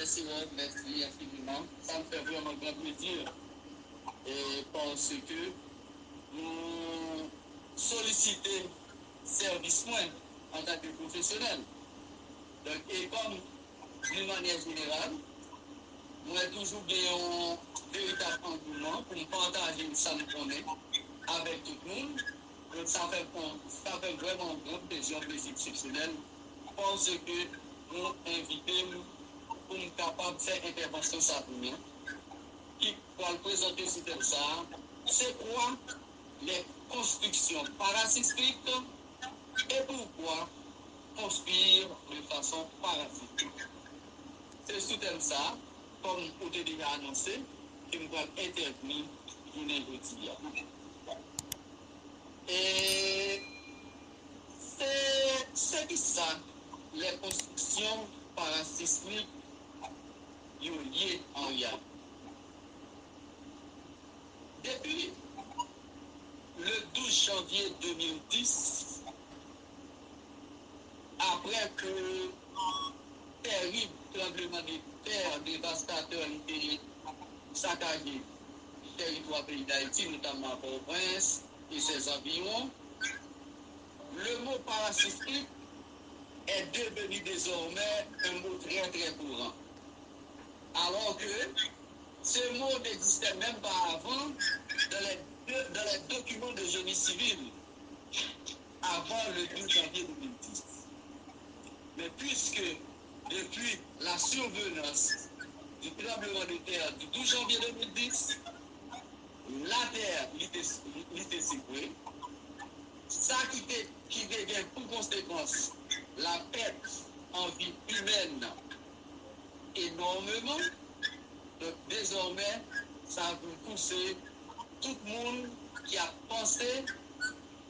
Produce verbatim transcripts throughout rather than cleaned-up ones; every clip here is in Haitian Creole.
Mèsi, Rob, mèsi enfiniman. Sa m fè vrèman gran plezi, e, paske nou solisite sèvis mwen antanke pwofesyonèl. Donk, e kòm, d'une manière générale, mwen toujou gen yon veritab angouman pou m pataje sa m konnen avèk tout moun. Donk, sa fè, sa fè vrèman yon gran plezi, yon plezi eksepsyonèl, paske nou envite m pou m kapab fè entèvansyon sa pou mwen, ki pral prezante sou tèm sa a, c'est quoi les constructions parasismiques et pourquoi construire de façon parasismique? Se sou tèm sa a, kòm ou te deja anonse, ke m pral entèvni jounen jodi a. E se, se kisa les constructions parasismiques yo ye an reyalite? Depi le douz janvye de mil dis, apre ke tèrib tranblemanntè devastatè li te sakaje tèritwa peyi Dayiti, notamman Pòtoprens e ses environs, le mot parasismique est devenu désormais un mot très, très courant. Alors que ce mot n'existait même pas avant dans les, dans les documents de génie civil, avant le douze janvier deux mille dix. Mais puisque depuis la survenance du tremblement de terre du douze janvier deux mille dix, latè li te, li te sekwe, sa ki te, ki te gen pou konsekans lapèt an vi imèn enòmeman. Donk, dezòmè, sa vin pouse tout moun ki ap panse,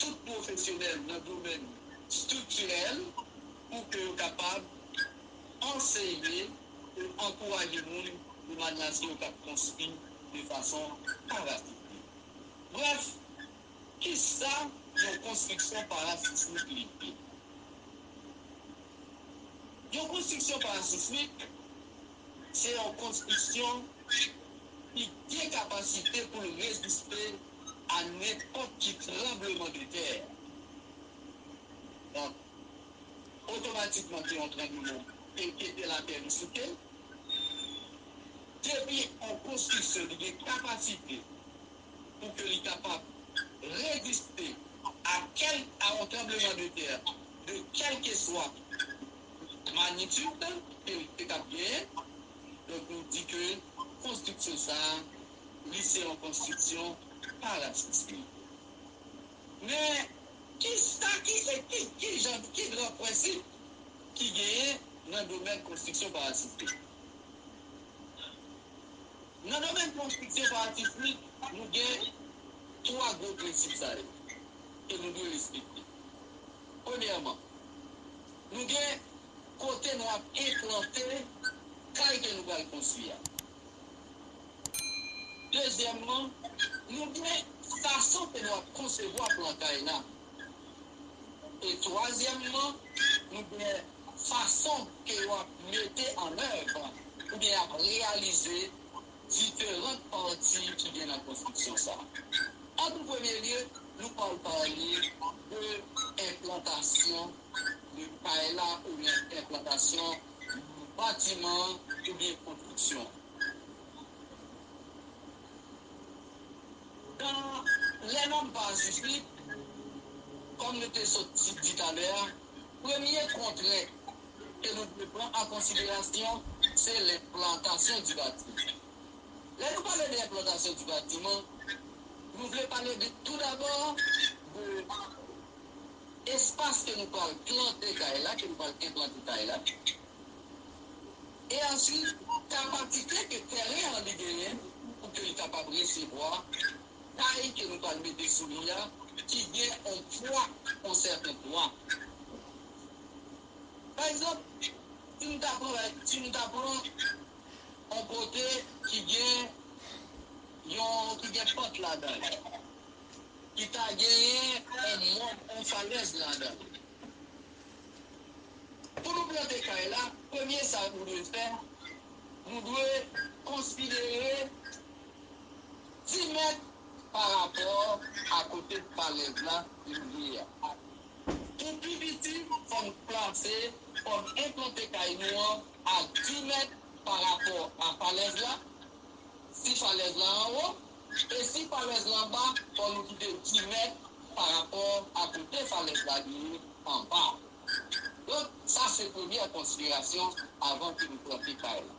tout pwofesyonèl nan domèn estriktirèl, pou ke yo kapab anseye e ankouraje moun nan mannyè yo k ap konstwi de fason parasismik. Brèf, kisa yon konstriksyon parasismik li ye? Yon konstriksyon parasismik, se yon konstriksyon ki gen kapasite pou l reziste a nenpòt ki tranblemanntè. Donk, otomatikman ke yon tranbleman, ke, ke tè latè li souke, depi yon konstriksyon li gen kapasite pou ke li kapab reziste a kèl, a yon tranblemanntè de kèlkeswa manyitid ke li te kab genyen. Donk, nou di ke konstriksyon sa a, li se yon konstriksyon parasismik. Men, kisa ki, e ki, ki jan, ki gran prensip ki genyen nan domèn konstriksyon parasismik? Nan domèn konstriksyon parasismik, nou gen twa gwo prensip sa yo ke nou dwe respekte. Premyèman, nou gen kote nou ap enplante kay ke nou pral konstwi a. Dezyèmman, nou gen fason ke nou ap konsevwa plan kay la. E twazyèmman, nou gen fason ke yo ap mete an èv oubyen ap reyalize diferan pati ki gen nan konstriksyon sa a. An tou premye lye, nou pral pale de enplantasyon de kay la oubyen enplantasyon batiman oubyen konstriksyon. Dan lè nòm parasismik, kòm nou te sot di, di talè a, premye kontrent ke nou dwe pran an konsiderasyon, se lenplantasyon di batiman. Lè nou pale de enplantasyon di batiman, nou vle pale de, tou dabò, de espas ke nou pral plante kay la, ke nou pral enplante kay la. E answit, kapasite ke teren an li genyen pou ke li kapab resevwa kay ke nou pral mete sou li a, ki gen yon pwa, yon sèten pwa. Pa egzanp, si m ta pran, si m ta pran yon kote ki gen yon, ki gen pant ladan l, ki ta genyen yon mòn, yon falèz ladan l. Pou nou plante kay la, premye sa nou dwe fè, nou dwe konsidere dis mèt pa rapò a kote falèz la li ye a. Pou pi piti, fò n plase, fò n enplante kay nou an a dis mèt pa rapò a falèz la, si falèz la anwo, e si falèz la anba, fò nou kite dis mèt pa rapò a kote falèz la li ye anba. Donk, sa se premyè konsiderasyon avan ke nou plante kay la.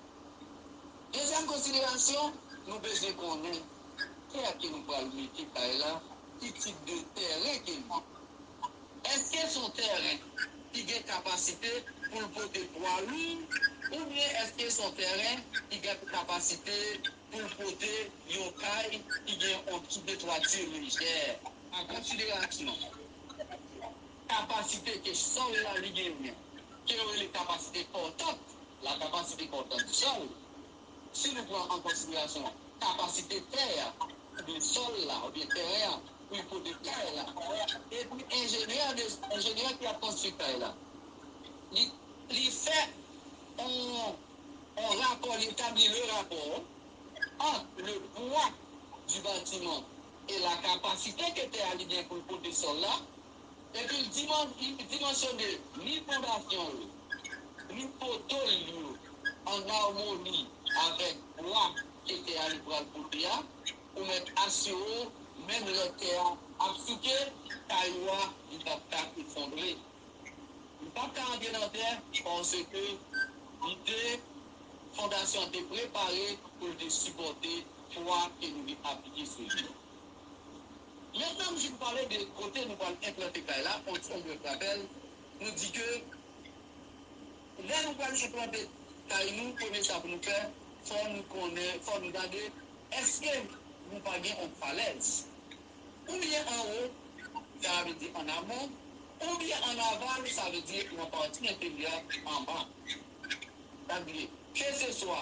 Dezyèm konsiderasyon, nou bezwen konnen tè ke nou pral mete kay la, ki tip de tèren ke li ye. Èske se yon tèren ki gen kapasite pou l pote pwa lou, oubyen èske se yon tèren ki gen kapasite pou l pote yon kay ki gen yon ti detwati lejè? An konsiderasyon kapasite ke sòl la li genyen, ke yo rele kapasite pòtant, la kapasite pòtant di sòl, si nou pran an konsiderasyon kapasite tè a, oubyen sòl la, oubyen tèren an, pou l pote kay la, epi enjenyè de, enjenyè ki ap konstwi kay la, li, li fè yon, yon rapò, li etabli le rapport entre le poids du bâtiment et la capacité ke tè a li gen pou l pote sòl la, epi l diman-, li dimansyone ni fondasyon l, ni poto l yo an amoni avèk bwa ke tè a li pral pote a, ou mèt asire w, menm lè tè a ap souke, kay ou a li p ap ka efondre. Li p ap ka antre nan tè paske li te, fondasyon an te prepare pou l te sipòte pwa ke nou vin aplike sou li. Mentnan, m vin pale de kote nou pral enplante kay la, on ti brèf rapèl, nou di ke lè nou pral enplante kay nou, premye sa pou nou fè, fò nou konnen, fò nou gade, èske nou pa gen yon falèz? Oubyen anwo, sa vle di an amon, oubyen an aval, sa vle di nan pati enteryè anba. Sa vle di, keseswa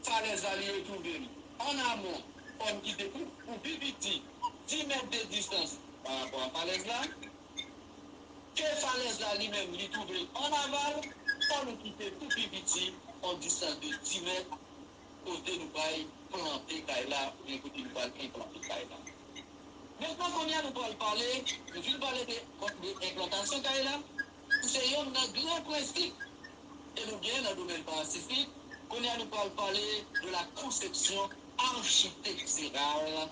falèz la li retwouve l an amon, fò n kite pou, pou pi piti dis mèt de distans pa rapò a falèz la. Ke falèz la li menm li twouve l an aval, fò nou kite pou pi piti yon distans de dis mèt kote nou pral plante kay la, oubyen kote nou pral enplante kay la. Mentnan, kounye a nou pral pale, nou fin pale de, de enplantasyon kay la, ki se yonn nan gran prensip ke nou gen nan domèn pasifik. Kounye a nou pral pale de la conception architecturale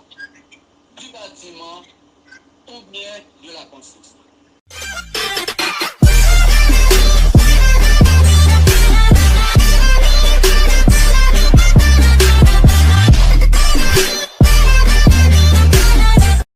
du bâtiment oubyen de la construction.